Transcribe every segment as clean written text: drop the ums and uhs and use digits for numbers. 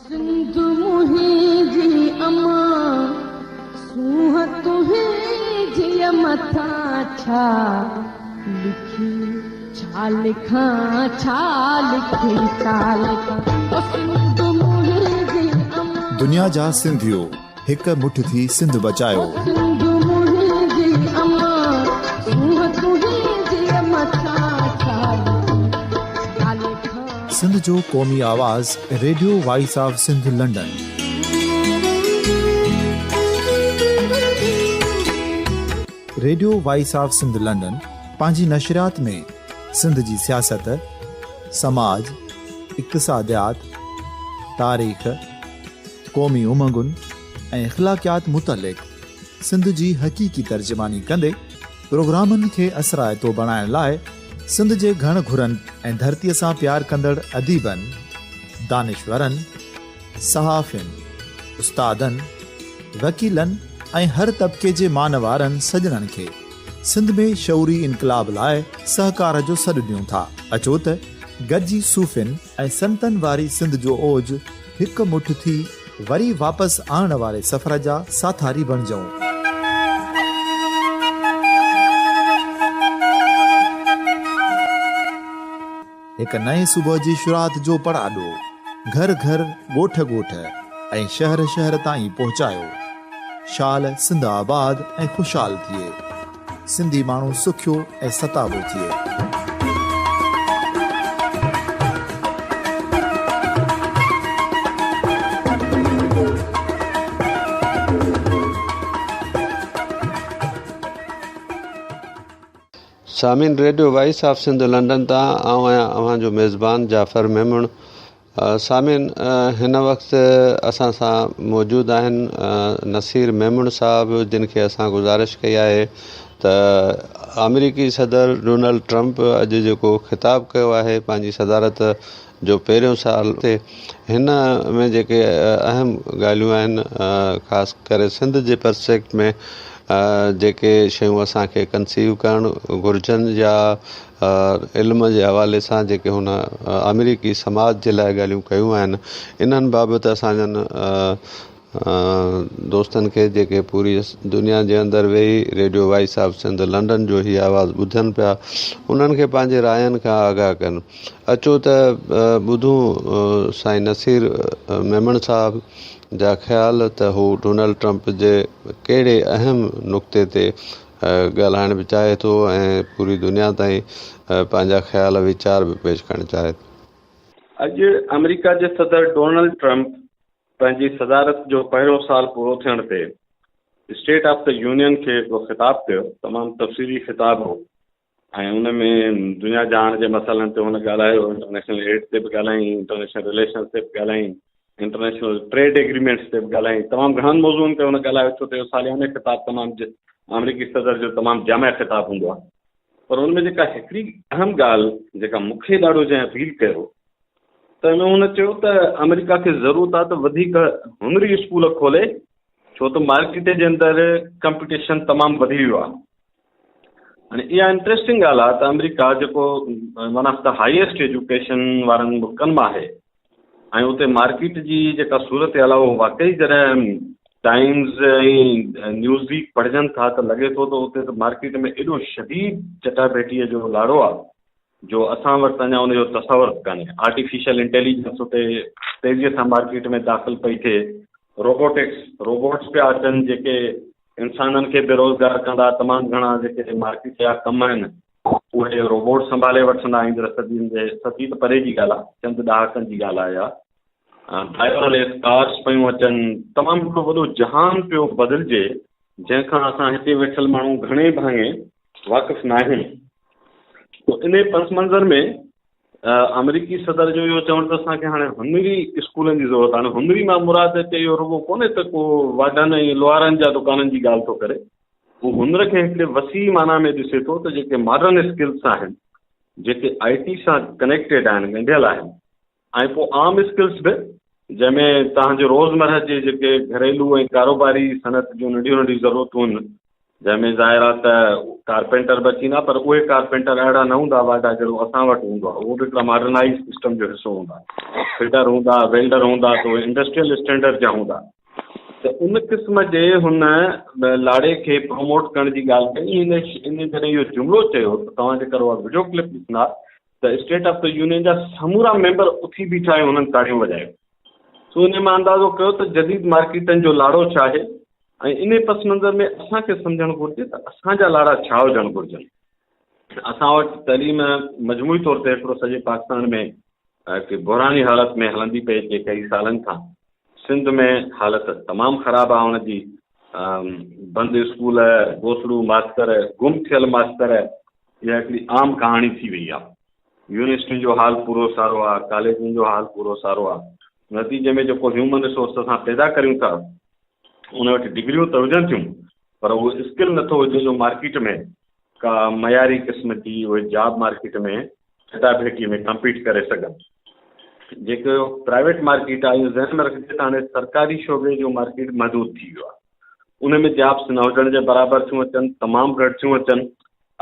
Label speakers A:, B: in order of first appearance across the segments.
A: سنڌ منهنجي اما، سونهن تنهنجي مٿان ڇا لکي، ڇا لکان، ڇا لکي، ڇا لکان، او سنڌ منهنجي اما.
B: دنيا جا سنڌيو هڪ مٺ ٿي سنڌ بچايو.
A: او سنڌ منهنجي اما، سونهن تنهنجي مٿان ڇا لکي، ڇا لکان.
B: سنڌ جو قومي آواز radio voice of Sindh London. Radio voice of Sindh London پنهنجي نشريات ۾ سنڌ جي سياست، سماج، اقتصاديات، تاريخ، قومي امنگن ۽ اخلاقيات متعلق سنڌ جي حقيقي ترجماني ڪندي پروگرامن کي اثرائتو بڻائڻ لاء سنڌ جي گهڻ گهرن ۽ ڌرتيء سان پيار ڪندڙ اديبن، دانشورن، صحافين، استادن، وڪيلن ۽ هر طبقي جي مان وارن سڄڻن کي سنڌ ۾ شعوري انقلاب لاء سهڪار جو سڏ ڏيون ٿا. اچو ته گڏجي صوفين ۽ سنتن واري سنڌ جو اوج هڪ مٺ ٿي وري واپس آڻڻ واري سفر جا ساٿاري بڻجون. هڪ نئين صبح جي شروعات جو پڙاڏو گهر گهر، ڳوٺ ڳوٺ ۽ شهر شهر تائين پهچايو. شال سنڌ آباد ۽ خوشحال ٿئي. سنڌي ماڻهو سکيو ۽ ستابو ٿئي.
C: سامعين radio voice of Sindh London تان آئون آهيان اوهان جو ميزبان جعفر ميمڻ سامعين هن وقت اسان سان موجود آهن نصير ميمڻ صاحب جن کي اسان گذارش ڪئي آهي ته آمريڪي صدر ڊونلڊ ٽرمپ اڄ جيڪو خطاب ڪيو آهي پنهنجي صدارت جو پهريون سال تي هن ۾ جيڪي اهم ڳالهيون آهن خاص ڪري سنڌ جي پرسپيڪٽ ۾ جيڪي شيون اسانکي ڪنسيو ڪرڻ گهرجن يا علم جي حوالي سان جيڪي هن آمريڪي سماج جي لاء ڳالهيون ڪيون آهن انهن بابت اسان جن دوستن کي جيڪي پوري دنيا جي اندر ويهي radio voice of Sindh London جو هي آواز ٻڌن پيا انهن کي پنهنجي راين کان آگاهه ڪن اچو ته ٻڌون سائين نصير ميمڻ صاحب جا خيال ته هو ڊونلڊ ٽرمپ جي ڪهڙي اهم نقطي تي ڳالهائڻ به چاهي ٿو ۽ پوري دنيا تائين پنهنجا خيال ويچار به پيش ڪرڻ چاهي ٿو.
D: اڄ آمريڪا جي صدر ڊونلڊ ٽرمپ پنهنجي صدارت جو پهريون سال پورو ٿيڻ تي اسٽيٽ آف the union کي هڪڙو خطاب ڪيو، تمام تفصيلي خطاب هو ۽ ان ۾ دنيا جهان جي مسئلن تي هن ڳالهايو، انٽرنيشنل ايڊ تي به ڳالهايائين، انٽرنيشنل رليشنز تي به ڳالهايائين، انٽرنيشنل ٽريڊ ايگريمينٽس تي به ڳالهايائين، تمام گهڻن موضوعن تي هن ڳالهايو ڇو ته اهو سالياني خطاب تمام آمريڪي صدر جو تمام جامع خطاب هوندو آهي پر ان ۾ جيڪا هڪڙي اهم ڳالهه جيڪا مون کي ڏاڍو جنهن اپيل ڪيو ته ان ۾ هن چيو ته آمريڪا کي ضرورت آهي ته وڌيڪ هنري اسڪول کولي ڇو ته مارڪيٽ جي اندر ڪمپيٽيشن تمام وڌي ويو آهي هاڻي اها انٽريسٽنگ ڳالهه آهي ته آمريڪا جيڪو one of the highest education وارن ملڪن مان آهي ۽ اتي مارڪيٽ جي جيڪا صورتحال آهي اهو واقعي جڏهن ٽائمز ۽ نيوز ويڪ پڙهجن ٿا ته لڳي ٿو ته اتي ته مارڪيٽ ۾ ايڏو شديد چٽاڀيٽيء جو لاڙو آهي جو اسان وٽ اڃا ان جو تصور به ڪانهي. آرٽيفيشل انٽيليجنس اتي تيزيء سان مارڪيٽ ۾ داخل پئي ٿئي. روبوٽڪس، روبوٽس پيا اچن جيڪي انسانن کي بيروزگار ڪندا. تمام گهڻا جيڪي مارڪيٽ جا ڪم آهن اهي روبوٽ سنڀالي وٺندا ايندڙ صدين جي، صدي ته پري جي ڳالهه آهي، چند ڏهاڪن جي ڳالهه آهي اها. ڊرائيور ليس ڪارس پيون اچن. تمام هڪڙو وڏو جهان پيو بدلجي جنهن کان اسان هتي ويٺل ماڻهو گهڻي ڀاڱي واقف ناهيون. تو انهي پس منظر ۾ آمريڪي صدر جو اهو چوڻ ته اسان کي هاڻي هنري اسڪولن جي ضرورت آهي. هنري مان مراد هتي اهو رڳو ڪونهي ته ڪو واڍن ۽ لوهارن جا دڪانن جي ڳالهه ٿو ڪري. هو هنر کي هڪڙي وسيع معنيٰ ۾ ڏسي ٿو ته جيڪي ماڊرن اسڪلس آهن، جيڪي آء ٽي سان ڪنيڪٽيڊ آهن، ڳنڍيل آهن ۽ پوء عام اسڪلس به جنهن ۾ توهان جي روزمرهه جي جيڪي گهريلو ۽ ڪاروباري صنعت جون ننڍيون ننڍيون ضرورتون آهن جنهن ۾ ظاهر آهي ته ڪارپينٽر به اچي ويندا پر اهي ڪارپينٽر اهڙا نه هوندا واڍا جهڙو اسان وٽ هوندو آهي، اهو به هڪڙا ماڊرنائيز سسٽم جو حصو هوندا. فٽر هوندا، ويلڊر هوندا ته اهي انڊسٽريل اسٽينڊرڊ جا هوندا. ته ان قسم جي هن لاڙي کي پروموٽ ڪرڻ جي ڳالهه ڪئي. هن ان جڏهن اهو جملو چيو ته توهان جيڪر اها وڊيو ڪلپ ڏسندا ته اسٽيٽ آف the union جا سمورا ميمبر اٿي بيٺا ۽ هنن تاڙيون وڄايون. سو انهي مان اندازو ڪيو ته جديد مارڪيٽن جو لاڙو ڇا آهي ۽ انهي پس منظر ۾ اسان کي سمجهڻ گهرجي ته اسان جا لاڙا ڇا هجڻ گهرجن. اسان وٽ تعليم مجموعي طور تي هڪڙو سڄي پاڪستان ۾ هڪ بحراني حالت ۾ هلندي پئي اچي ڪئي سالن کان. سنڌ ۾ حالت تمام خراب آهي ان جي. بند اسڪول، گوسڙو ماستر، گم ٿيل ماستر اها هڪڙي عام ڪهاڻي ٿي وئي آهي. يونيورسٽين جو حال پورو سارو آهي، ڪاليجن جو حال پورو سارو آهي. نتيجي ۾ جيڪو هيومن ريسورس اسان پيدا ڪريون ٿا ان وٽ ڊگريون ته هجن ٿيون پر اهو اسڪل نٿو هجي جو مارڪيٽ ۾ ڪا معياري قسم جي اهي جاب مارڪيٽ ۾ چٽا ڀيٽي ۾ ڪمپيٽ ڪري سگهن. جيڪو پرائيويٽ مارڪيٽ آهي اهو ذهن ۾ رکجي ته هاڻي سرڪاري شعبي جو مارڪيٽ محدود ٿي ويو آهي. ان ۾ جابس نه هجڻ جي برابر ٿيون اچن، تمام گهٽ ٿيون اچن.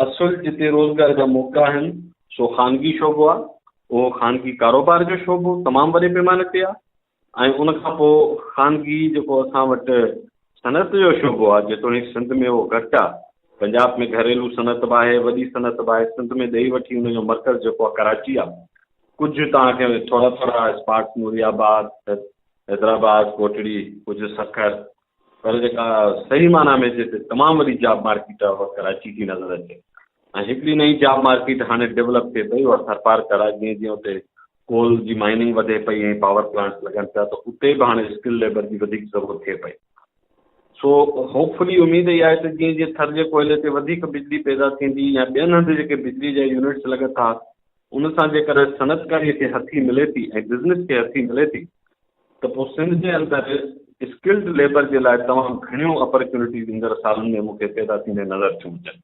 D: اصل جتي روزگار جا موقعا آهن سو خانگي شعبو آهي. اهو خانگي ڪاروبار جو شعبو تمام وڏي پيماني تي آهي. ۽ ان کان پوء خانگي جيڪو اسان وٽ صنعت جو شعبو آهي، جيتوڻيڪ سنڌ ۾ اهو گهٽ آهي، پنجاب ۾ گهريلو صنعت به آهي، وڏي صنعت به آهي، سنڌ ۾ ڏئي وٺي ان جو مرڪز جيڪو آهي ڪراچي آهي. ڪجهه توهان کي ٿورا ٿورا اسپاٽس نوري آباد، حيدرآباد، ڪوٽڙي، ڪجهه سکر، پر جيڪا صحيح معنيٰ ۾ جتي تمام وڏي جاب مارڪيٽ آهي اها ڪراچي ٿي نظر اچي ۽ هڪڙي نئين جاب مارڪيٽ هاڻي ڊولپ ٿئي پئي اها ٿرپارڪر آهي. جيئن جيئن اتي ڪول جي مائننگ وڌي پئي ۽ پاور پلانٽس لڳن پيا ته اتي به هاڻي اسڪل ليبر جي وڌيڪ ضرورت ٿئي پئي. سو هوپ فلي اميد اها آهي ته جيئن جيئن ٿر جي ڪوئلي تي وڌيڪ بجلي پيدا ٿيندي يا ٻين هنڌ جيڪي بجلي جا يونٽس لڳن ٿا ان سان جيڪڏهن صنعتڪاري کي هٿي ملي ٿي ۽ بزنس کي هٿي ملي ٿي ته پوء سنڌ جي اندر اسڪلڊ ليبر جي لاء تمام گهڻيون اپرچونٽيز ايندڙ سالن ۾ مون کي پيدا ٿيندي نظر ٿيون اچن.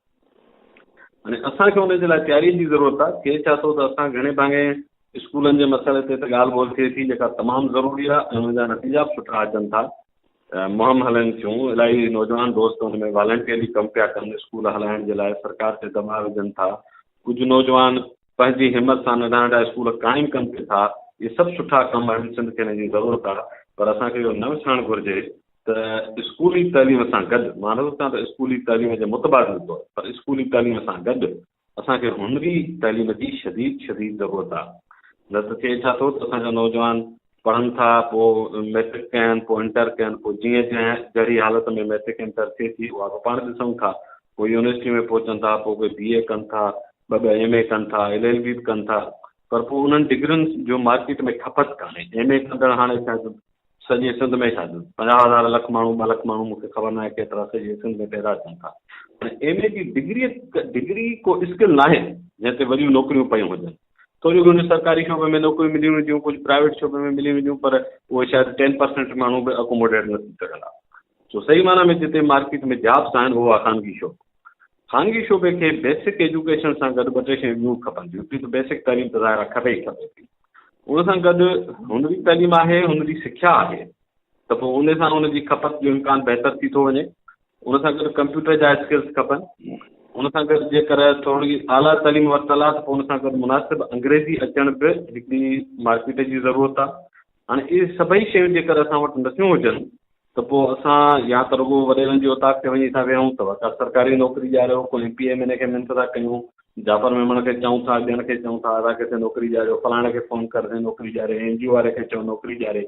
D: هاڻي اسان کي ان جي لاء تياري جي ضرورت آهي. ٿئي ڇا ٿو ته اسان گهڻي ڀاڱي اسڪولن جي مسئلي تي ته ڳالهه ٻولهه ٿئي ٿي جيڪا تمام ضروري آهي ۽ ان جا نتيجا به سٺا اچن ٿا. مهم هلن ٿيون، الاهي نوجوان دوست ان ۾ والنٽيئرلي ڪم پيا ڪن، اسڪول هلائڻ جي لاء سرڪار تي دٻاء وجهن ٿا. ڪجهه نوجوان پنهنجي همت سان ننڍا ننڍا اسڪول قائم ڪن پي ٿا، اهي سڀ سٺا ڪم آهن، سنڌ کي انهن جي ضرورت آهي، پر اسان کي اهو نه وسارڻ گهرجي ته اسڪولي تعليم سان گڏ، مان نٿو چوان ته اسڪولي تعليم جي متبادل طور، پر اسڪولي تعليم سان گڏ اسان کي هنري تعليم جي شديد شديد ضرورت آهي. نه ته ٿئي ڇا ٿو ته اسان جا نوجوان پڙهن ٿا، پوء مئٽرڪ ڪين، پوء انٽر ڪين، پوء جيئن جنهن جهڙي حالت ۾ مئٽرڪ انٽر ٿئي ٿي، اها به پاڻ ڏسون ٿا، پوء يونيورسٽي ۾ پهچن ٿا، پوء ڪوئي بي اي ڪن ٿا، ٻه ٻه ايم اي ڪن ٿا، ايل ايل بي به ڪن ٿا، پر پوء انهن ڊگرين جو مارڪيٽ ۾ کپت ڪانهي. ايم اي ڪندڙ هاڻي شايد سڄي سنڌ ۾ شايد 50 هزار لک ماڻهو، 2 لک ماڻهو مون کي خبر ناهي ڪيترا سڄي سنڌ ۾ پيدا ٿين ٿا. هاڻي ايم اي جي ڊگري ڊگري ڪو اسڪل ناهي جنهن تي وڏيون نوڪريون پيون هجن. ٿوريون گهڻيون سرڪاري شعبي ۾ نوڪريون ملي وينديون، ڪجهه پرائيويٽ شعبي ۾ ملي وينديون، پر اهي شايد 10% ماڻهو به اڪوموڊيٽ نه ٿي سگهندا. سو صحيح معنيٰ ۾ جتي مارڪيٽ ۾ جابس آهن اهو آهي خانگي شعبو. خانگي شعبي کي بيسڪ ايجوڪيشن سان گڏ ٻه ٽي شيون ٻيون کپن ٿيون. هڪڙي ته بيسڪ تعليم ته ظاهر آهي کپي ئي کپي ٿي. ان سان گڏ هنري تعليم آهي، هنري سکيا آهي ته پوء ان سان ان جي کپت جو امڪان بهتر ٿي ٿو وڃي. ان سان گڏ ڪمپيوٽر جا اسڪلز کپن. ان سان گڏ جيڪر ٿوري اعليٰ تعليم ورتل آهي ته پوء ان سان گڏ مناسب انگريزي اچڻ به هڪڙي مارڪيٽ جي ضرورت آهي. هاڻي اهي سڀئي شيون جيڪر اسان وٽ نٿيون هجن ته پوء اسان يا ته رڳو وڏيرن جي اوطاق تي وڃي ٿا ويهون ته ڪا سرڪاري نوڪري ڏياريو، ڪو ايم پي ايم اين اي کي منٿ ٿا ڪيون، جعفر ميمڻ کي چئون ٿا، ٻين کي چئون ٿا ادا ڪٿي نوڪري ڏياريو، فلاڻي کي فون ڪر سائين نوڪري ڏياري، اين جي او واري کي چئو نوڪري ڏياري.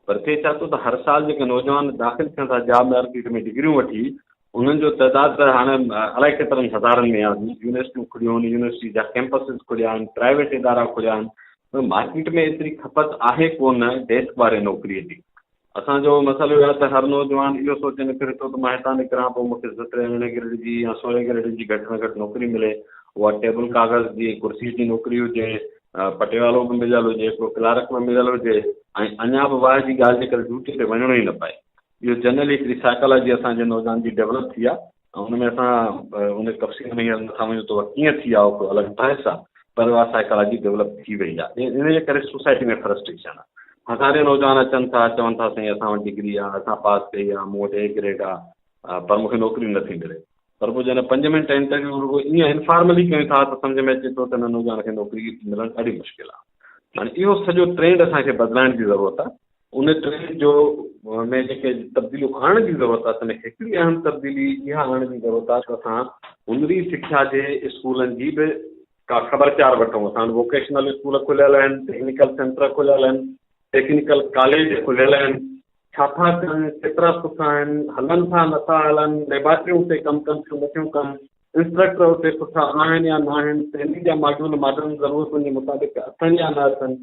D: پر ٿئي ڇا ٿو ته هر سال جيڪي نوجوان داخل ٿين ٿا جاب مارڪيٽ ۾ ڊگريون وٺي، انهن جو تعداد ته هاڻي الائي ڪيترن هزارن ۾ آهي. يونيورسٽيون کليون آهن، يونيورسٽي جا ڪيمپسز کليا آهن، پرائيويٽ ادارا کليا آهن، پر مارڪيٽ ۾ ايتري کپت آهي ڪونه ڊيسڪ واري نوڪري جي. اسان جو مسئلو اهو آهي ته هر نوجوان اهو سوچي نڪري ٿو ته مان هتان نڪران پوء مون کي سترهين ارڙهين گريڊ جي يا سورهين گريڊ جي گهٽ ۾ گهٽ نوڪري ملي، اها ٽيبل ڪاغذ جي ۽ ڪرسي جي نوڪري هجي، پٽيوالو به مليل هجي، هڪڙو ڪلارڪ به مليل هجي ۽ اڃا به واهه جي ڳالهه جي ڪري ڊيوٽي تي وڃڻو ئي نه پئي. اهو جنرلي هڪڙي سائيڪالاجي اسان جي نوجوان جي ڊولپ ٿي آهي ۽ ان ۾ اسان ان تفصيل ۾ هينئر نٿا وڃون ته اها ڪيئن ٿي آهي اهو هڪڙو الڳ بحث آهي پر اها سائيڪالاجي ڊولپ ٿي وئي آهي ان جي ڪري سوسائٽي ۾ فرسٽريشن آهي. هزارين نوجوان اچن ٿا چون ٿا سائين اسان وٽ ڊگري آهي اسان پاس ڪئي آهي مون وٽ اي گريڊ آهي پر مون کي نوڪري نٿي ملي. پر پوء جڏهن پنج منٽ انٽرويو رڳو ائين انفارملي ڪيون ٿا ته سمجهه ۾ اچي ٿو ته هن نوجوان کي نوڪري ملڻ ڏاڍي مشڪل آهي. هاڻي اهو سڄو ٽرينڊ اسان کي بدلائڻ جي ضرورت آهي. ان ٽرينڊ جو ۾ جيڪي تبديليون آڻڻ جي ضرورت آهي تن ۾ هڪڙي اهم تبديلي اها آڻڻ جي ضرورت آهي ته اسان هنري سکيا جي اسڪولن جي به ڪا خبر چار وٺون. اسان وٽ ووڪيشنل اسڪول کليل آهن، ٽيڪنيڪل سينٽر کليل آهن، ٽيڪنيڪل ڪاليج کليل آهن، ڇا ٿا ڪن، ڪيترا سٺا آهن، هلن ٿا نٿا هلن، ليبارٽريون اتي ڪم ڪن ٿيون نٿيون ڪن، انسٽرڪٽر اتي سٺا آهن يا ناهن، تعليم جا ماڊيول ماڊرن ضرورتن جي مطابق اٿن يا نه اٿن،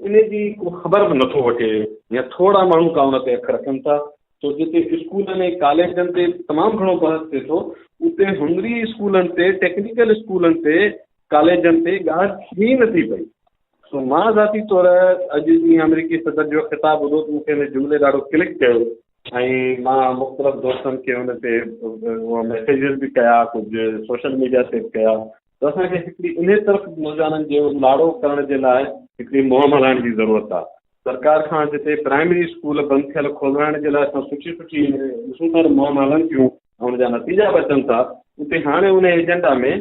D: ان جي ڪو خبر به نٿو وٺي يا ٿورا ماڻهو ڪا ان تي اک رکن ٿا. سو جتي اسڪولن ۽ ڪاليجن تي تمام گهڻو بحث ٿئي ٿو، اتي هنري اسڪولن تي، ٽيڪنيڪل اسڪولن تي، ڪاليجن تي ڳالهه ٿئي ئي نٿي پئي. سو مان ذاتي طور اڄ ڏينهن آمريڪي صدر جو خطاب ٻڌو ته مون کي ان جملي ڏاڍو ڪلڪ ڪيو ۽ مان مختلف دوستن کي ان تي ميسيجز به ڪيا، ڪجهه سوشل ميڊيا تي به ڪيا ته اسان کي هڪڙي انهي طرف نوجوانن جو لاڙو ڪرڻ جي لاء هڪڙي مهم هلائڻ جي ضرورت آهي. سرڪار کان جتي پرائمري اسڪول بند ٿيل کولرائڻ جي لاء اسان سٺي سٺي ڏسون ٿا ته مهم هلن ٿيون ۽ ان جا نتيجا به اچن ٿا، اتي هاڻي ان ايجنڊا ۾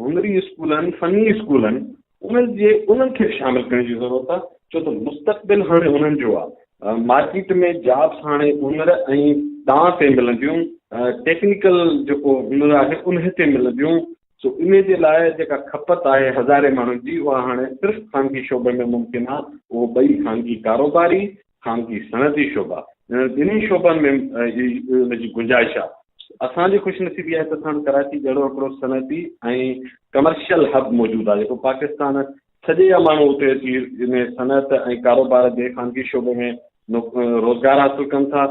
D: هنري اسڪولن، فني اسڪولن انهن جي انهن کي به شامل ڪرڻ جي ضرورت آهي ڇو ته مستقبل هاڻي انهن جو آهي. مارڪيٽ ۾ جابس هاڻي هنر ۽ ڏانء تي ملنديون، ٽيڪنيڪل جيڪو هنر آهي انهي تي ملنديون، سو انهي جي لاء جيڪا کپت آهي هزارين ماڻهن جي اها هاڻي صرف خانگي شعبي ۾ ممڪن آهي، اهو ٻئي خانگي ڪاروباري، خانگي صنعتي شعبا، انهن ٻنهي شعبن ۾ ان جي گنجائش آهي. اسان جي خوش نصيبي آهي ته اسان وٽ ڪراچي جهڙو هڪڙو صنعتي ۽ ڪمرشل هب موجود آهي جيڪو پاڪستان سڄي جا ماڻهو اتي اچي انهي صنعت ۽ ڪاروبار جي خانگي شعبي ۾ روزگار حاصل ڪن ٿا.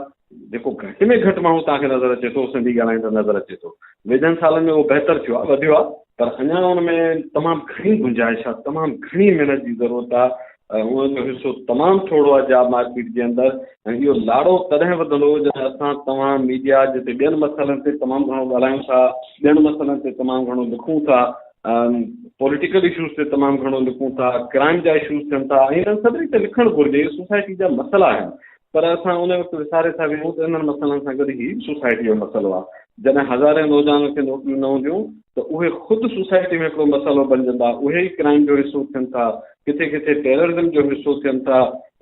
D: جيڪو گهٽ ۾ گهٽ ماڻهو توهان کي نظر اچي ٿو اهو سنڌي ڳالهائيندڙ نظر اچي ٿو. ويجهن سالن ۾ اهو بهتر ٿيو آهي، وڌيو آهي پر اڃا ان ۾ تمام گهڻي گنجائش آهي، تمام گهڻي محنت جي ضرورت آهي. ان جو حصو تمام ٿورو آهي جاب مارڪيٽ جي اندر ۽ اهو لاڙو تڏهن وڌندو جڏهن اسان توهان ميڊيا جتي ٻين مسئلن تي تمام گهڻو ڳالهايون ٿا، ٻين مسئلن تي تمام گهڻو لکون ٿا، پوليٽيڪل اشوز تي تمام گهڻو لکون ٿا، ڪرائم جا اشوز ٿين ٿا ۽ انهن سڀني تي لکڻ گهرجي، اهي سوسائٽي جا مسئلا آهن پر اسان ان وقت وساري ٿا ويهون ته انهن مسئلن سان گڏ هي به سوسائٽي جو مسئلو آهي، جڏهن هزارين نوجوانن کي نوڪريون نه هونديون ته اهي خود سوسائٽي ۾ هڪڙو مسئلو بنجندا، اهي ئي ڪرائم جو حصو ٿين ٿا، ڪٿي ڪٿي ٽيررزم جو حصو ٿين ٿا،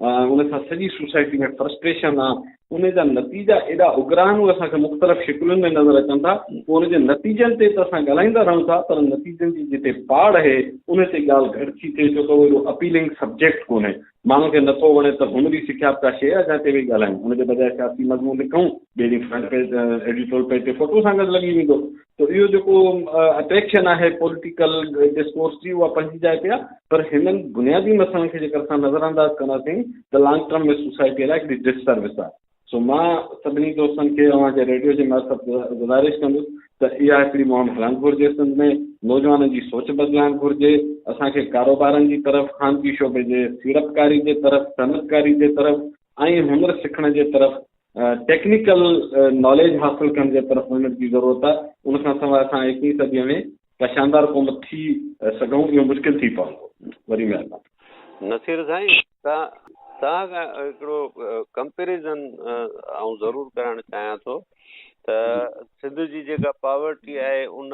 D: ان سان سڄي سوسائٽي ۾ فرسٽريشن آهي، ان جا نتيجا ايڏا اگرا آهن اهي اسان کي مختلف شڪلين ۾ نظر اچن ٿا پوء ان جي نتيجن تي ته اسان ڳالهائيندا رهون ٿا پر نتيجن جي جتي پاڙ آهي ان تي ڳالهه گهٽ ٿي ٿئي ڇو ته اهو ايڏو اپيلنگ سبجيڪٽ ڪونهي ماڻهن کي نٿو وڻي ته هنري سکيا به ڪا شيء آهي جنهن تي ويهي ڳالهايون ان جي بجاء سياسي مضمون لکون ٻئي ڏينهن فرنٽ پيج ايڊيٽورل پيج تي فوٽو سان گڏ لڳي ويندو ته اهو جيڪو اٽريڪشن آهي پوليٽيڪل ڊسڪورس جي اها پنهنجي جاء تي آهي پر هنن بنيادي مسئلن کي جيڪر اسان نظر انداز ڪنداسين ته لانگ ٽرم ۾ سوسائٽي لاء هڪڙي ڊس سروس آهي سو مان سڀني دوستن کي اوهان جي ريڊيو جي معرفت گذارش ڪندس ته اها هڪڙي مهم هلڻ گهرجي سنڌ ۾ نوجوانن جي سوچ بدلائڻ گهرجي اسان کي ڪاروبارن جي طرف خانگي شعبي جي سيڙپڪاري جي طرف صنعتڪاري جي طرف ۽ هنر سکڻ جي طرف ٽيڪنيڪل ناليج حاصل ڪرڻ جي طرف وڃڻ جي ضرورت آهي ان کان سواء اسان ايڪويهين صديء ۾ ڪا شاندار قوم ٿي سگهون اهو مشڪل ٿي پوندو. وڏي مهرباني.
C: نصير سائين توهان کان هڪڙو ڪمپيريزن آئون ضرور ڪرڻ چاهيان ٿو ته سنڌ جي جيڪا پاورٽي آهي ان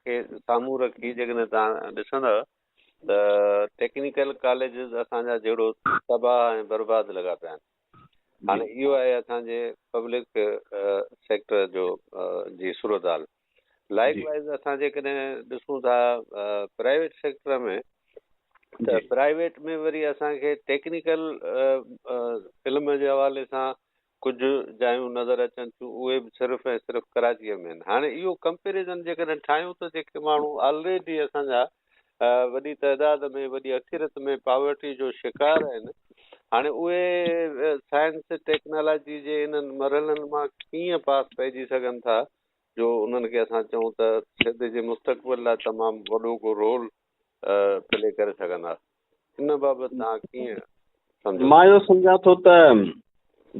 C: کي سامهون رکي جيڪڏهن توهان ڏسندؤ ته ٽيڪنيڪل ڪاليجز اسان جا جهڙو تباهه ۽ برباد لڳا پيا آهن هاڻي اهو آهي اسان جي پبلڪ سيڪٽر جو جي صورتحال لائڪ وائز اسان جيڪڏهن ڏسون ٿا پرائيويٽ سيڪٽر ۾ ته پرائيويٽ ۾ وري اسان کي ٽيڪنيڪل علم جي حوالي سان ڪجهه جايون نظر اچن ٿيون اهي به صرف ۽ صرف ڪراچيء ۾ آهن هاڻي اهو ڪمپيريزن جيڪڏهن ٺاهيون ته جيڪي ماڻهو آلريڊي اسان جا وڏي تعداد ۾ وڏي اڪثريت ۾ پاورٽي جو شڪار آهن هاڻي اهي سائنس ٽيڪنالاجي جي انهن مرحلن مان ڪيئن پاس پئجي سگهن ٿا جو انهن کي اسان چئون ته سنڌ جي مستقبل لاء تمام وڏو ڪو رول پلي ڪري سگهندا ان بابت توهان ڪيئن سمجهو
D: مان اهو سمجهان ٿو ته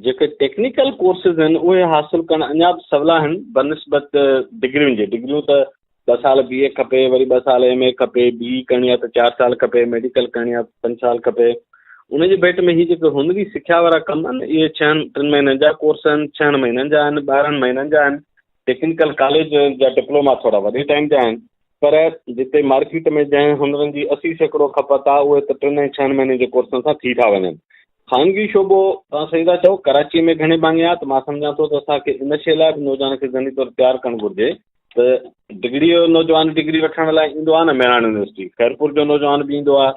D: جيڪي ٽيڪنيڪل ڪورسز آهن اهي حاصل ڪرڻ اڃا به سولا آهن بنسبت ڊگرين جي ڊگريون ته ٻه سال بي اي کپي وري ٻه سال ايم اي کپي بي اي ڪرڻي آهي ته چار سال کپي ميڊيڪل ڪرڻي آهي ته پنج سال کپي ان جي ڀيٽ ۾ هي جيڪي هنري سکيا وارا ڪم آهن اهي ڇهن ٽن مهينن جا ڪورس آهن ڇهن مهينن جا آهن 12 مهينن جا آهن. ٽيڪنيڪل ڪاليج جا ڊپلوما ٿورا وڏي ٽائيم جا آهن، پر جتي مارڪيٽ ۾ جنهن هنرن جي 80% کپت آهي، اهي ته ٽن ۽ ڇهن مهينن جي ڪورسن سان ٿي ٿا وڃن. خانگي شعبو توهان صحيح ٿا چئو، ڪراچيء ۾ گهڻي ڀاڱي آهي ته مان سمجهان ٿو ته اسان کي ان شيء لاء به نوجوان کي ذهني طور تيار ڪرڻ گهرجي ته ڊگهڙي جو نوجوان ڊگري وٺڻ لاء ايندو آهي نه مهراڻ يونيورسٽي، خيرپور جو نوجوان به ايندو آهي،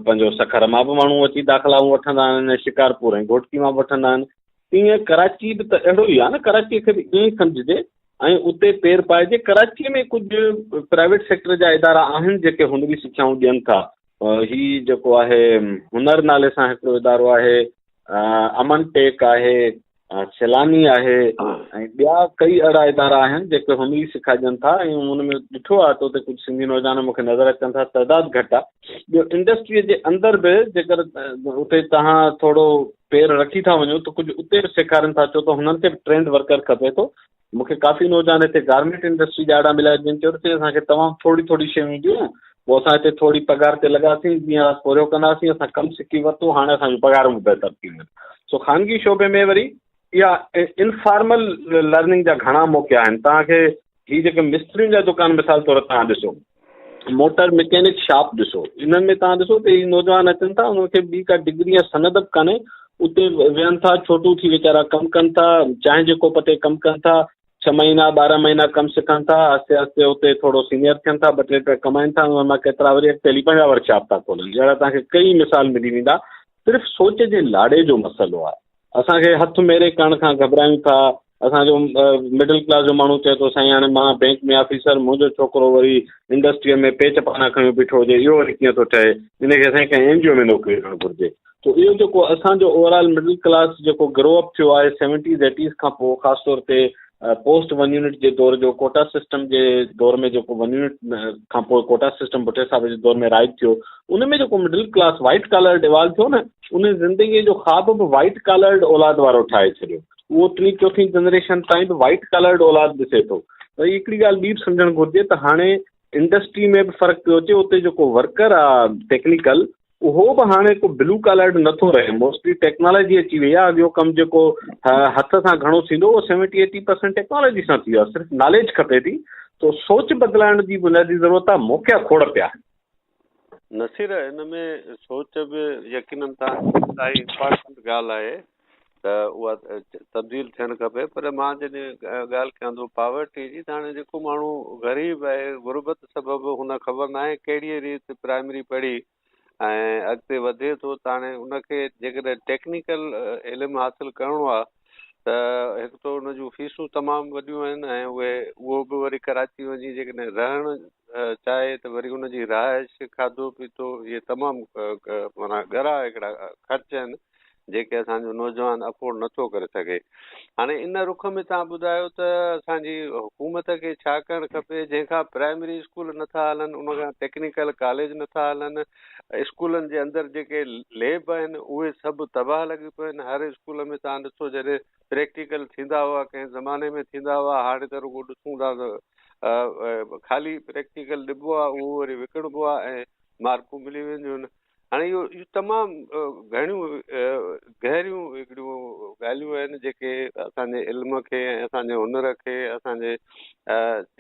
D: پنهنجو سکر مان به ماڻهو اچي داخلائون وٺندا آهن ۽ شڪارپور ۽ گهوٽڪي مان به وٺندا آهن. تيئن ڪراچي به ته اهڙو ئي آهي نه، ڪراچيء کي به ائين ئي سمجهجي ۽ اتي پير پائجي. ڪراچيء ۾ ڪجهه پرائيويٽ سيڪٽر جا ادارا آهن جيڪي هنري سکيائون ڏين ٿا. هي جيڪو آهي هنر نالي سان هڪڙو ادارو آهي، امن ٽيڪ آهي، سيلاني آهي ۽ ٻيا ڪئي اهڙا ادارا آهن جيڪي هنري سکيا ڏين ٿا ۽ ان ۾ ڏٺو آهي ته اتي ڪجهه سنڌي نوجوان مون کي نظر اچن ٿا، تعداد گهٽ آهي. ٻيو انڊسٽريء جي اندر به جيڪر اتي توهان ٿورو پير رکي ٿا وڃو ته ڪجهه اتي به سيکارين ٿا ڇو ته هنن کي به ٽرينڊ ورڪر کپي ٿو. مون کي ڪافي نوجوان هتي گارمينٽ انڊسٽري جا اهڙا مليا جن چيو ته سائين اسان کي تمام ٿوري ٿوري شيون اينديون پوء اسان هتي ٿوري پگهار تي لڳاسين ڏينهن رات پورهيو ڪنداسين اسان ڪم سکي ورتو هاڻي اسان جون پگهارون به بهتر ٿي ويون. سو خانگي شعبي ۾ وري اها انفارمل لرننگ جا گهڻا موقعا آهن. توهان کي هي جيڪي مسترين جا دڪان مثال طور توهان ڏسو، موٽر مڪينڪ شاپ ڏسو، انهن ۾ توهان ڏسو ته هي نوجوان اچن ٿا انهن کي ٻي ڪا ڊگري يا سند به ڪانهي، اتي ويهن ٿا ڇوٽو ٿي ويچارا ڪم ڪن ٿا، چانهه جي ڪوپ تي ڪم ڪن ٿا، ڇهه مهينا 12 مهينا ڪم سکن ٿا، آهستي آهستي اتي ٿورو سينيئر ٿين ٿا، ٻه ٽي رپيا ڪمائن ٿا، انهن مان ڪيترا وري اڳتي هلي پنهنجا ورڪشاپ ٿا کولن. اهڙا توهان کي ڪئي مثال ملي ويندا. صرف سوچ جي لاڙي جو مسئلو آهي. اسان کي هٿ ميري ڪرڻ کان گهٻرايون ٿا. اسان جو مڊل ڪلاس جو ماڻهو چئي ٿو سائين هاڻي مان بينڪ ۾ آفيسر، منهنجو ڇوڪرو وري انڊسٽريء ۾ پيچ پانا کنيو بيٺو هجي، اهو وري ڪيئن ٿو ٺهي؟ ان کي سائين ڪنهن اين جي او ۾ نوڪري ڏيڻ گهرجي. سو اهو جيڪو اسان جو اوور آل مڊل ڪلاس جيڪو گرو اپ ٿيو آهي سيونٽيز ايٽيز کان پوء، خاص طور تي پوسٽ ون يونٽ جي دور جو ڪوٽا سسٽم جي دور ۾ جيڪو ون يونٽ کان پوء ڪوٽا سسٽم ڀٽي صاحب جي دور ۾ رائج ٿيو، ان ۾ جيڪو middle class white collared evolve ٿيو نه، ان زندگيء جو خواب به وائيٽ ڪالرڊ اولاد وارو ٺاهي ڇڏيو. اهو ٽين چوٿين جنريشن تائين به وائيٽ ڪالرڊ اولاد ڏسي ٿو. وري هڪڙي ڳالهه ٻي به سمجهڻ گهرجي ته هاڻي انڊسٽري ۾ به فرق پيو اچي، اتي جيڪو ورڪر آ ٽيڪنيڪل اهو به هاڻي ڪو بلو ڪالرڊ نٿو رهي، موسٽلي ٽيڪنالاجي اچي وئي آ، اڳيون ڪم جيڪو هٿ سان گهڻو ٿيندو اهو سيونٽي ايٽي پرسنٽ ٽيڪنالاجي سان ٿي ويو آ، صرف ناليج کپي ٿي. سو سوچ بدلائڻ جي بنيادي ضرورت آ، موقعا کوڙ پيا آهن.
C: نصير، ان ۾ سوچ به يقينن توهان جي انتهائي امپارٽنٽ ڳالهه آهي ته اها تبديل ٿيڻ کپي پر مان جڏهن ڳالهه ڪيان ٿو پاورٽي جي ته هاڻي جيڪو ماڻهو غريب آهي غربت سبب هن خبر ناهي ڪهڙي ريت پرائمري پڙهي ۽ اڳتي وڌي ٿو ته هاڻي ان کي جيڪڏهن ٽيڪنيڪل علم حاصل ڪرڻو آهي ته هڪ ته ان جون فيسون تمام وڏيون آهن ۽ اهي اهو به وري ڪراچي وڃي جيڪڏهن رهڻ چاهي ته وري ان جي رهائش کاڌو پيتو اهي تمام معنيٰ ڳرا هڪڙا خرچ آهن جيڪي اسان جو نوجوان افورڊ نٿو ڪري سگهي. هاڻي ان رخ ۾ توهان ٻڌايو ته اسان جي حڪومت کي ڇا ڪرڻ کپي جنهن کان پرائمري اسڪول نٿا هلن ان کان ٽيڪنيڪل ڪاليج نٿا هلن اسڪولن جي اندر جيڪي ليب آهن اهي سڀ تباهه لڳي پيا آهن هر اسڪول ۾ توهان ڏسو جڏهن پريڪٽيڪل ٿيندا هئا ڪنهن زماني ۾ ٿيندا هئا هاڻي ته رڳو ڏسون ٿا ته خالي پريڪٽيڪل ڏبو آهي اهو وري وڪڻبو آهي ۽ مارڪون ملي وينديون آهن هاڻي اهو اهو تمام گهڻيون گهريون هڪڙيون ڳالهيون آهن جيڪي اسان جي علم کي ۽ اسان جي هنر کي اسان جي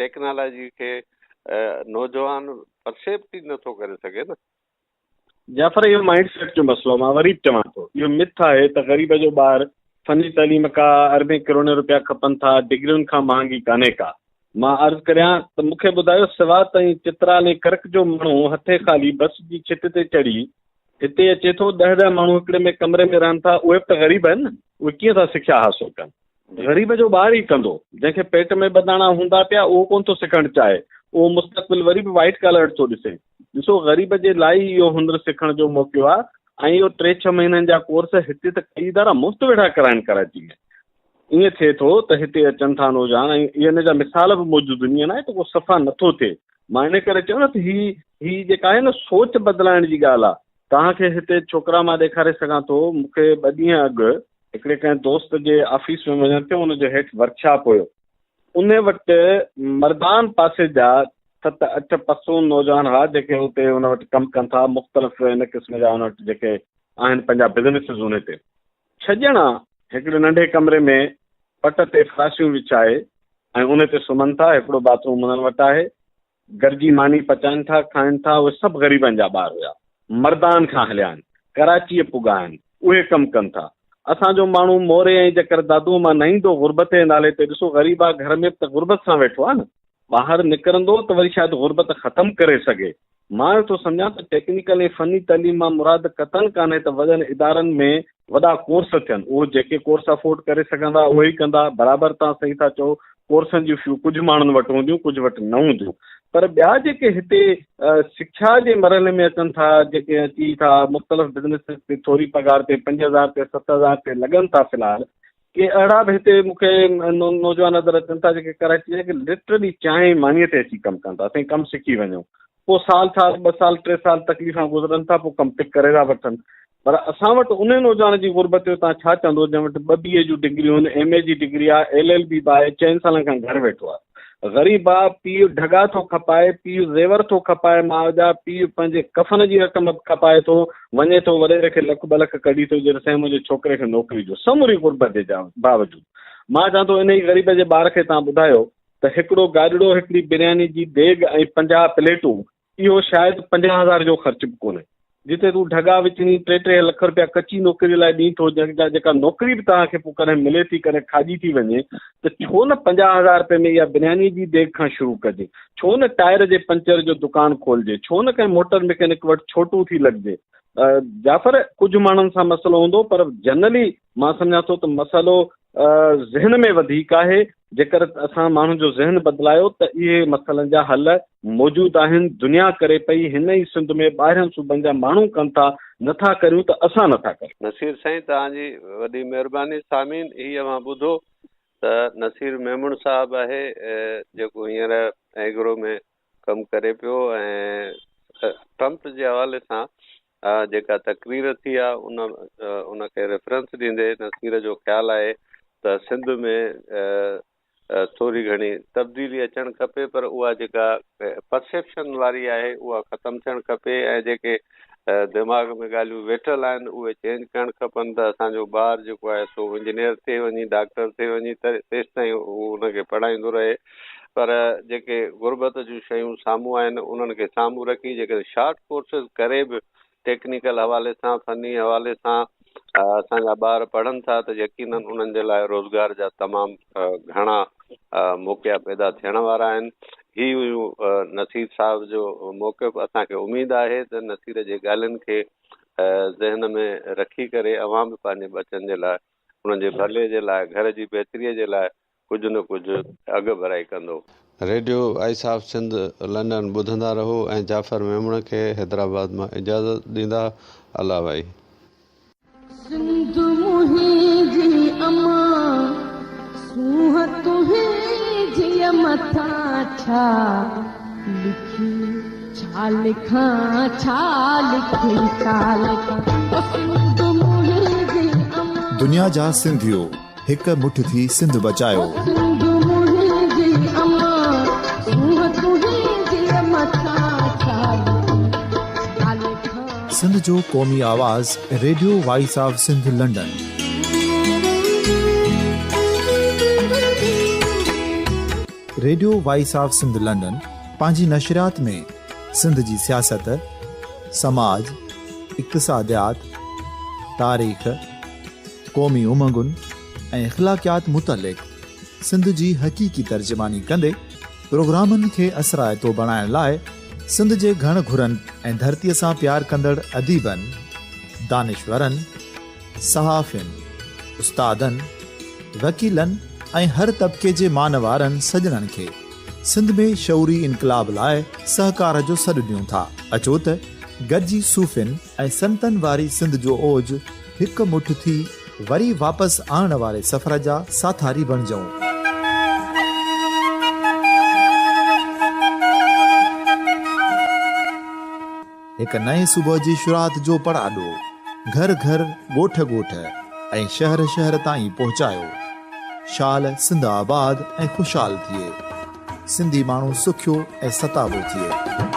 C: ٽيڪنالاجي کي نوجوان پرسيپٽ ئي نٿو ڪري سگهي نه.
D: جعفر اهو مائنڊ سيٽ جو مسئلو مان وري به چوان ٿو اهو مٿ آهي ته غريب جو ٻار فني تعليم ڪا اربين ڪروڙين روپيا کپن ٿا ڊگرين کان مهانگي ڪانهي ڪا. مان عرض ڪريان ته مون کي ٻڌايو سوات ۽ چترال ۽ ڪرڪ جو ماڻهو هٿين خالي بس جي ڇت تي چڙهي هتي اچي ٿو، ڏهه ڏهه ماڻهو هڪڙي ۾ ڪمري ۾ رهن ٿا، اهي به ته غريب آهن نه، اهي ڪيئن ٿا سکيا حاصل ڪن؟ غريب جو ٻار ئي ڪندو، جنهن کي پيٽ ۾ ٻه داڻا هوندا پيا اهو ڪونه ٿو سکڻ چاهي، اهو مستقبل وري به وائيٽ ڪالرڊ ٿو ڏسي. ڏسو غريب جي لاء ئي اهو هنر سکڻ جو موقعو آهي ۽ اهو ٽي ڇهه مهينن جا ڪورس هتي ته ڪئي ادارا مفت ويٺا ڪرائن ڪراچي ۾. ائين ٿئي ٿو ته هتي اچن ٿا نوجوان ۽ ان جا مثال به موجود آهن، ائين ناهي ته ڪو صفا نٿو ٿئي. مان ان ڪري چيو نه ته هي هي جيڪا آهي نه سوچ بدلائڻ جي ڳالهه آهي. توهان کي هتي ڇوڪرا مان ڏيکاري سگهان ٿو، مون کي ٻه ڏينهن اڳ هڪڙي ڪنهن دوست جي آفيس ۾ وڃڻ ٿيو، ان جو هيٺ ورڪشاپ هيو. ان وٽ مردان پاسي جا ست اٺ پسون نوجوان هئا جيڪي اتي ان وٽ ڪم ڪن ٿا، مختلف ان قسم جا ان وٽ جيڪي آهن پنهنجا بزنيسز ان تي. ڇهه ڄڻا هڪڙي ننڍي ڪمري ۾ پٽ تي فراشيون وڇائي ۽ ان تي سمهن ٿا، هڪڙو باٿ روم انهن وٽ آهي، گڏجي ماني پچائن ٿا، کائن ٿا، اهي سڀ غريبن جا ٻار هيا، مردان کان هليا آهن، ڪراچيء پڳا آهن، اهي ڪم ڪن ٿا. اسان جو ماڻهو موري ۽ جيڪر دادوء مان نه ايندو غربت جي نالي تي، ڏسو غريب آ گهر ۾ به ته غربت سان ويٺو آ نه، ٻاهر نڪرندو ته وري شايد غربت ختم ڪري سگهي. مان اهو ٿو سمجهان ته ٽيڪنيڪل ۽ فني تعليم مان مراد قطعاً ڪانهي ته وڏن ادارن ۾ وڏا ڪورس ٿين. اهو جيڪي ڪورس افورڊ ڪري سگهندا اهي ئي ڪندا. برابر توهان صحيح ٿا چئو ڪورسن جون فيون ڪجهه ماڻهن وٽ هونديون ڪجهه وٽ نه هونديون. پر ٻيا جيڪي هتي سکيا جي مرحلي ۾ اچن ٿا جيڪي اچي ٿا مختلف بزنسز تي ٿوري پگهار تي 5000 تي 7000 تي لڳن ٿا في الحال ڪي اهڙا به هتي مون کي نوجوان نظر اچن ٿا جيڪي ڪراچي جا ڪي لٽرلي چانهه ۽ مانيء تي اچي ڪم ڪن ٿا سائين ڪم سکي وڃو پوء سال سال ٻه سال ٽي سال تڪليفان گذرن ٿا پوء ڪم پڪ ڪري ٿا وٺن پر اسان وٽ ان نوجوان جي غربت جو توهان ڇا چوندو جنهن وٽ ٻه بي اي جون ڊگريون آهن ايم اي جي ڊگري آهي ايل ايل بي به آهي چئن سالن کان گهر ويٺو آهي غريب آ، پيء ڍڳا ٿو کپائي، پيء زيور ٿو کپائي ماء جا، پيء پنهنجي ڪفن جي رقم به کپائي ٿو، وڃي ٿو وڏيري کي لک ٻه لک ڪڍي ٿو ڏي ته سائين منهنجي ڇوڪري کي نوڪري ڏيو. سموري غربت جي باوجود. مان چوان ٿو انهي غريب جي ٻار کي توهان ٻڌايو ته هڪڙو گاڏڙو، هڪڙي برياني جي ديڳ ۽ 50 پليٽون اهو شايد 50 هزار جو خرچ به ڪونهي. جتي تون ڍڳا وچڻي ٽي ٽي لک رپيا ڪچي نوڪري لاء ڏين ٿو، جنهن جيڪا نوڪري به توهان کي پوء ڪڏهن ملي ٿي ڪڏهن کاڄي ٿي وڃي ته ڇو نه 50 هزار رپئي ۾ اها برياني جي ديڳ کان شروع ڪجي؟ ڇو نه ٽائر جي پنچر جو دڪان کولجي؟ ڇو نه ڪنهن موٽر مڪينڪ وٽ ڇوٽو ٿي لڳجي؟ جعفر، ڪجهه ماڻهن سان مسئلو هوندو پر جنرلي مان سمجهان ٿو ته مسئلو ذهن ۾ وڌيڪ آهي، جيڪر اسان ماڻهن جو ذهن بدلايو ته اهي مسئلن جا حل موجود آهن، دنيا ڪري پئي، هن ئي سنڌ ۾ ٻاهرين صوبن جا ماڻهو ڪن ٿا، نٿا ڪريون ته اسان نٿا ڪريون.
C: نصير سائين توهان جي وڏي مهرباني. سامعين هي اوهان ٻڌو ته نصير ميمڻ صاحب آهي جيڪو هينئر ايگرو ۾ ڪم ڪري پيو ۽ ٽرمپ جي حوالي سان جيڪا تقرير ٿي آ ان ان کي ريفرنس ڏيندي نصير جو خيال آهي ته سنڌ ۾ ٿوري گهڻي تبديلي اچڻ کپي پر اها جيڪا پرسيپشن واري آهي اها ختم ٿيڻ کپي ۽ جيڪي دماغ ۾ ڳالهيون ويٺل آهن اهي چينج ڪرڻ کپن ته اسان جو ٻار جيڪو آهي سو انجنيئر ٿي وڃي ڊاڪٽر ٿي وڃي ته تيستائين هو ان کي پڙهائيندو رهي پر جيڪي غربت جون شيون سامهون آهن انهن کي سامهون رکي جيڪڏهن شارٽ ڪورسز ڪري به ٽيڪنيڪل حوالي سان فني حوالي سان اسان جا ٻار پڙهن ٿا ته يقينن انهن جي لاء روزگار جا تمام گهڻا موقعا پيدا ٿيڻ وارا آهن هي هيون نصير صاحب جو موقف اسان کي اميد آهي ته نصير جي ڳالهين کي ذهن ۾ رکي ڪري اوهان به پنهنجي ٻچن جي لاء انهن جي ڀلي جي لاء گهر جي بهتري جي لاء ڪجهه نه ڪجهه اڳڀرائي ڪندو. Radio voice of Sindh London ٻڌندا رهو ۽ جعفر ميمڻ کي حيدرآباد مان اجازت ڏيندا. الله وائي.
A: سنڌ منهنجي امان سونهن تنهنجي مٿان ڇا لکي ڇا لکان ڇا لکي ڇا لکان او سنڌ منهنجي امان.
B: دنيا جا سنڌيو! هڪ مٺ ٿي سنڌ بچايو.
A: سنڌ منهنجي امان سونهن تنهنجي مٿان ڇا لکان ڇا لکان.
B: سنڌ جو قومي آواز radio voice of Sindh London. Radio voice of Sindh London پنهنجي نشريات ۾ سنڌ جي سياست، سماج، اقتصاديات، تاريخ، قومي امنگن ۽ اخلاقيات متعلق سنڌ جي حقيقي ترجماني ڪندي پروگرامن کي اثرائتو بڻائڻ لاء سنڌ جي گهڻ گهرن ۽ ڌرتيء سان پيار ڪندڙ اديبن، دانشورن، صحافين، استادن، وڪيلن ۽ هر طبقي جي مان وارن سڄڻن کي سنڌ ۾ شعوري انقلاب لاء سهڪار جو سڏ ڏيون ٿا. اچو ته گڏجي صوفين ۽ سنتن واري سنڌ جو اوج هڪ مٺ ٿي وري واپس آڻڻ واري سفر جا ساٿاري بڻجئون. هڪ نئين صبح جي شروعات جو پڙاڏو گهر گهر، ڳوٺ ڳوٺ ۽ شهر شهر تائين پهچايو. شال سنڌ آباد ۽ خوشحال ٿئي. سنڌي ماڻهو سکيو ۽ ستابو ٿئي.